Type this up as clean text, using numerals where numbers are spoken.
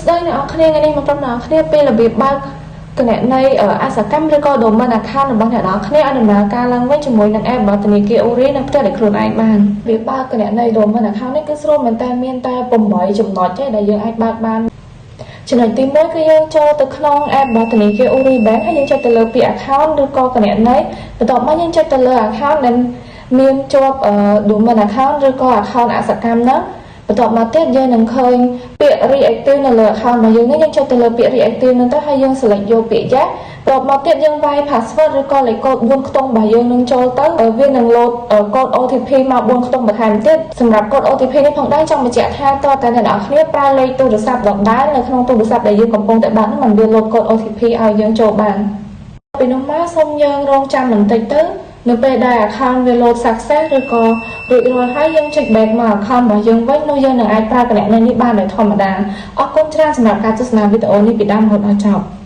ស្ដីអ្នកនរគ្នាថ្ងៃនេះមកប្រាប់អ្នកនរគ្នាពីរបៀបបើកគណនីអសកម្មឬក៏ dormant account របស់អ្នកនរគ្នាឲ្យដំណើរការឡើងវិញជាមួយនឹង app របស់ធនាគារ Woori នៅផ្ទះដោយខ្លួនឯងបានវាបើកគណនី dormant account នេះគឺស្រួលមែនតើមានតែ8ចំណុចទេដែលយើងអាចបើកបានចំណុចទី1គឺយើងចូលទៅក្នុង app របស់ធនាគារ Woori Bank ហើយយើងចុចទៅលើពាក្យ account ឬក៏គណនីបន្ទាប់មកយើងចុចទៅលើ account ដែលមានជាប់ dormant account ឬក៏ account អសកម្មហ្នឹងបន្ទាប់មកទៀតយើងនឹងឃើញពាក្យ reactive នៅលើ account របស់យើងនេះយើងចុចទៅលើពាក្យ reactive ហ្នឹងទៅហើយយើង select យកពាក្យ yes បន្ទាប់មកទៀតយើងវាយ password ឬក៏លេខកូដ4ខ្ទង់របស់យើងនឹងចូលទៅវានឹង load កូដ OTP មក4ខ្ទង់បន្ថែមទៀតសម្រាប់កូដ OTP នេះផងដែរចង់បញ្ជាក់ថាតើតែអ្នកនរគ្នាប្រើលេខទូរស័ព្ទដដែលនៅក្នុងទូរស័ព្ទដែលយើងកំពុងតែបើកនោះมันវា load កូដ OTP ឲ្យយើងចូលបានពីនោះមកសូមយើងរងចាំបន្តិចទៅនៅពេលដែល account វា load success ឬក៏រួចរាល់ហើយយើងចុច back មក account របស់យើងវិញនោះយើងនឹងអាចប្រើគណនីនេះបានដោយធម្មតាអរគុណច្រើនសម្រាប់ការទស្សនាវីដេអូនេះពីដើមរហូតដល់ចប់។